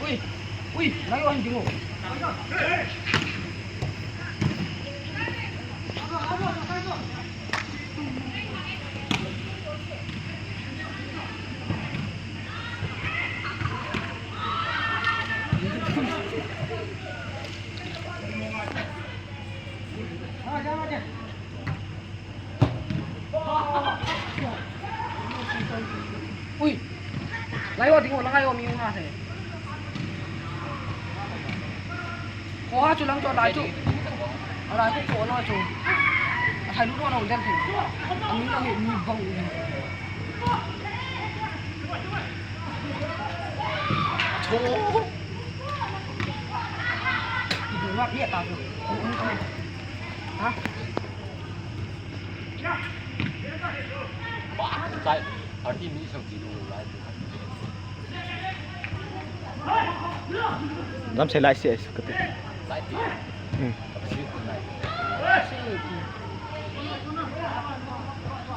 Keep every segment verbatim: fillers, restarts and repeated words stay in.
Ui, ui, lai o hin ding o. Ui. Lai o ding o, lai o mi nga se. Kho ha chu lang chu lai chu. A lai chu chu lai chu. A thai lu no no den thei. A mi lang hi mi bang u. Cho. Ibu ngap ye ta chu. Ha? Ba, sai, thirty minutes of video live. Dam se lai se ka te. Live. Hmm.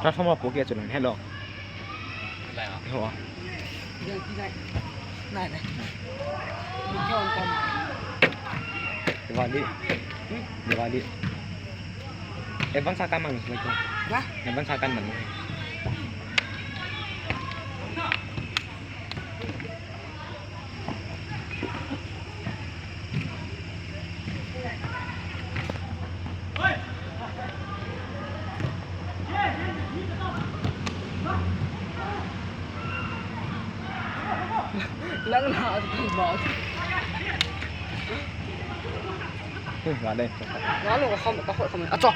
Transformer po ke chu lang hello. Hello. Diwali. Hmm? Diwali. Advance a kan mang mai ko. Ha? Advance a kan mang mai. Lang na tu ba. Hmm, ga le. Ga lo ka kham, ka kham. Acha.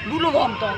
Lu lo ham ta.